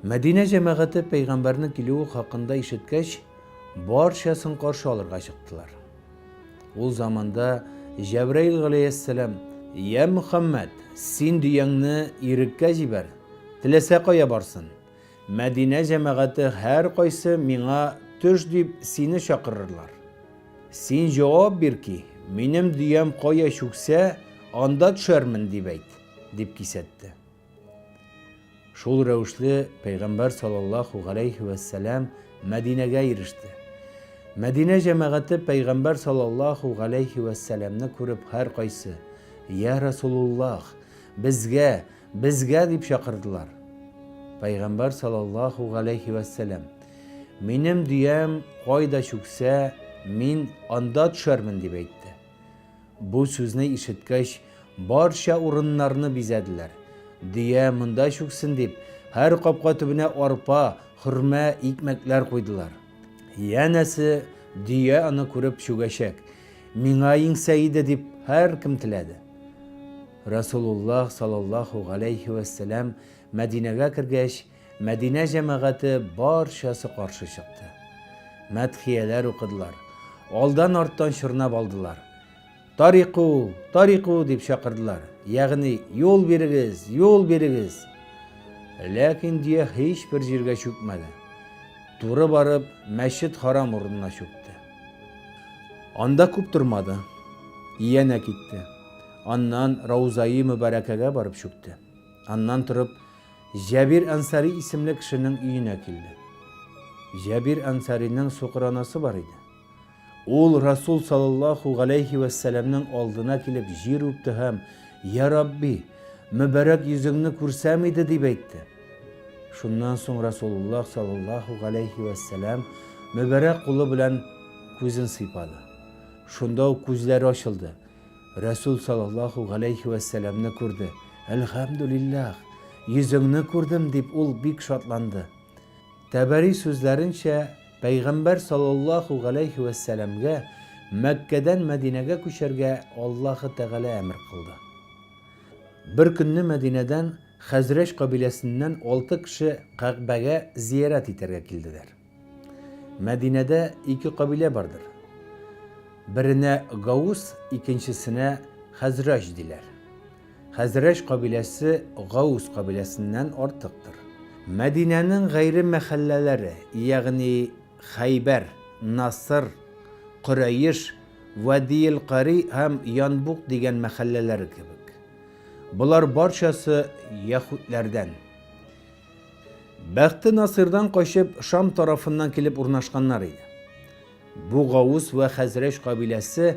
Мәдинә җәмәгате пәйгамбәрнең килүе хакында ишеткәч, барчасын каршы алырга чыктылар. Ул заманда Җәбраил галәйһиссәлам, "Я Мөхәммәд, син дөяңне иреккә җибәр, теләсә кая барсын. Мәдинә җәмәгате һәркайсы миңа төш дип сине чакырырлар. Син җавап бир ки, минем дөям кая чүксә, анда төшәрмен, дип әйт, дип кисәтте. Шул рәвешле пәйгамбәр саллаллаһу галәйһи вәссәлам Мәдинәгә иреште. Мәдинә җәмәгате пәйгамбәр саллаллаһу галәйһи вәссәламне күреп һәркайсы, Я Расулуллаһ, безгә, безгә дип чакырдылар. Пәйгамбәр саллаллаһу галәйһи вәссәлам, Минем дөям кайда чүксә, мин анда төшәрмен, дип әйтте. Бу сүзне ишеткәч, барча урыннарны бизәделәр. Дөя монда чүксен дип, һәр капка төбенә арпа, хөрмә, икмәкләр куйдылар. Янәсе, дөя аны күреп чүгәчәк. Миңа иңсә иде дип һәркем теләде. Расулуллаһ саллаллаһу галәйһи вәссәлам Мәдинәгә кергәч, Мәдинә җәмәгате барчасы каршы чыкты. Мәдхияләр укыдылар. Алдан-арттан чорнап алдылар. Тарику, тарику дип чакырдылар. Ягъни, юл бирегез, юл бирегез. Ләкин дөя һичбер җиргә чүкмәде. Туры барып, мәчет харам урынына чүкте. Анда күп тормады. Янә китте. Аннан Раузаи мөбарәкәгә барып чүкте. Аннан торып, Җәбир Әнсари исемле кешенең өенә килде. Җәбир Әнсариның сукыр анасы бар иде. Ул Расул саллаллаһу галәйһи вәссәламнең алдына килеп җир үпте һәм, Я Рабби, мөбарәк йөзеңне күрсәм иде, дип әйтте. Шуннан соң Расулуллаһ саллаллаһу галәйһи вәссәлам мөбарәк кулы белән күзен сыйпады. Шунда ук күзләре ачылды. Рәсүл саллаллаһу галәйһи вәссәламне күрде. Әлхәмдүлилләһ, йөзеңне күрдем, дип ул бик шатланды. Тәбәри сүзләренчә, пәйгамбәр саллаллаһу галәйһи вәссәламгә Мәккәдән Мәдинәгә күчәргә Аллаһы Тәгалә әмер кылды. Бер көнне Мәдинәдән Хәзрәҗ кабиләсеннән алты кеше Кәгъбәгә зиярәт итәргә килделәр. Мәдинәдә ике кабилә бардыр. Беренә Гаус, икенчесенә Хәзраҗ диләр. Хәзраҗ кабиләсе Гаус кабиләсеннән артыктыр. Мәдинәнең гайре мәхәлләләре, ягъни Хәйбәр, Насыр, Корәеш, Вадиел-Кари һәм Янбук дигән мәхәлләләре кебек. Болар барчасы яһүдләрдән. Бәхте Насыйрдан качып, Шам тарафыннан килеп урнашканнар иде. Бу Гаус вә Хәзрәҗ кабиләсе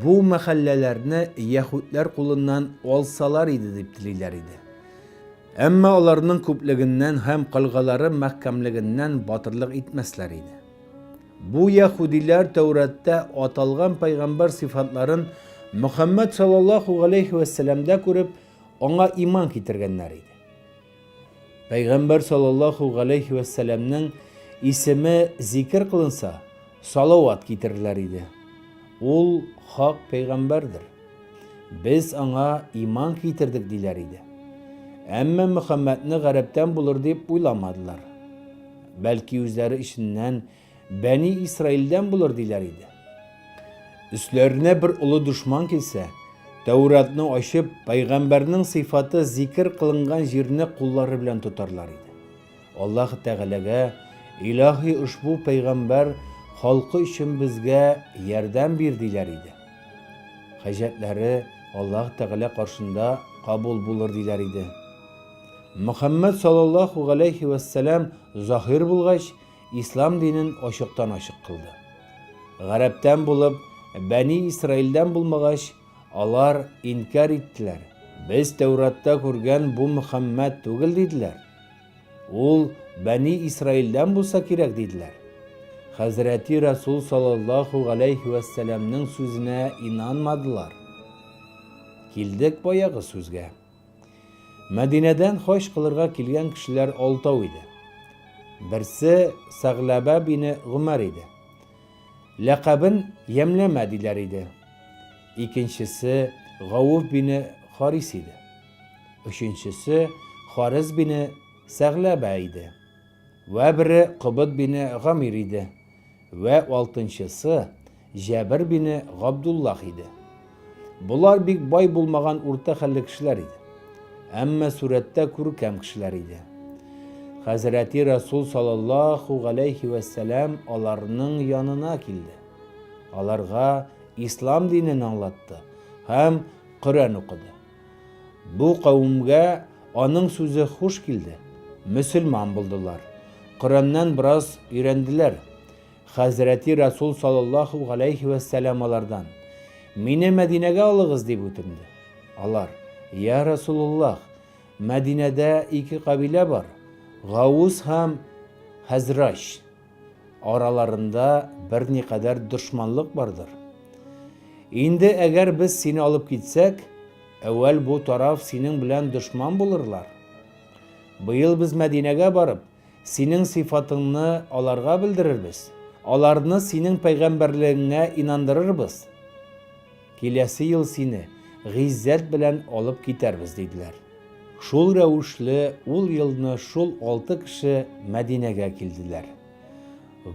бу мәхәлләләрне яһүдләр кулыннан алсалар иде дип телиләр иде. Әмма аларның күплегеннән һәм кальгалары мәхкәмлегеннән батырлык итмәсләр иде. Бу яһүдиләр Тәүраттә аталган пәйгамбәр сыйфатларын Мөхәммәд саллаллаһу галәйһи вәссәламдә күреп, аңа иман китергәннәр иде. Пәйгамбәр саллаллаһу галәйһи вә сәләмнең исеме зикер кылынса, салават китерерләр иде. Ул хак пәйгамбәрдер. Без аңа иман китердек диләр иде. Әмма Мөхәммәдне гарәптән булыр дип уйламадылар. Бәлки үзләре эченнән Бәни Исраилдән булыр диләр иде. Өсләренә бер олы дошман килсә, Тәүратны ачып, пәйгамбәрнең сыйфаты зикер кылынган җирне куллары белән тотарлар иде. Аллаһ Тәгаләгә, Илаһи ошбу пәйгамбәр халкы өчен безгә ярдәм бир диләр иде. Хаҗәтләре Аллаһ Тәгалә каршында кабул булыр диләр иде. Мөхәммәд саллаллаһу галәйһи вәссәлам заһир булгач, Ислам динен ачыктан-ачык кылды. Гарәптән булып, Бәни Исраилдән булмагач, алар инкяр иттеләр. Без Тәүратта күргән бу Мөхәммәд түгел, диделәр. Ул Бәни Исраилдән булса кирәк, диделәр. Хәзрәти Расул саллаллаһу галәйһи вәссәламнең сүзенә инанмадылар. Килдек баягы сүзгә. Мәдинәдән хаҗ кылырга килгән кешеләр алтау иде. Берсе Сәгъләбә бине Гомәр иде. Ләкабен Ямләмә диләр иде. Икенчесе Гауф бине Харис иде. Өченчесе Харис бине Сәгъләбә иде. Вә бере Кобыт бине Гамир иде. Вә алтынчысы Җәбер бине Габдуллаһ иде. Болар бик бай булмаган урта хәлле кешеләр иде. Әмма сурәттә күркәм кешеләр иде. Хәзрәти Расул саллаллаһу галәйһи вә сәлам аларның янына килде. Аларга ислам динен аңлатты һәм Коръән укыды. Бу кавемгә аның сүзе хуш килде, мөселман булдылар. Коръәннән бераз өйрәнделәр. Хәзрәти Расул саллаллаһу галәйһи вә сәлам алардан, Мине Мәдинәгә алыгыз, дип үтенде. Алар, Я Расулуллаһ, Мәдинәдә ике кабилә бар, Гаус һәм Хәзраҗ. Араларында берникадәр дошманлык бардыр. Инде әгәр без сине алып китсәк, әүвәл бу тараф синең белән дошман булырлар. Быел без Мәдинәгә барып, синең сыйфатыңны аларга белдерербез, аларны синең пәйгамбәрлегеңә инандырырбыз. Киләсе ел сине гыйззәт белән алып китәрбез, диделәр. Шул рәвешле ул елны шул алты кеше Мәдинәгә килделәр.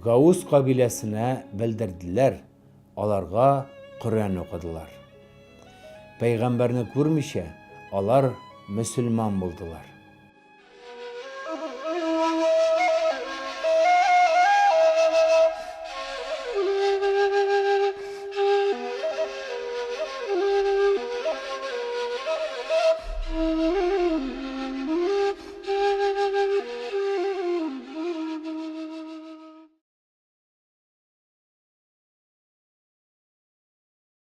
Гаус кабиләсенә белдерделәр, аларга Коръән укыдылар. Пәйгамбәрне күрмичә, алар мөселман булдылар.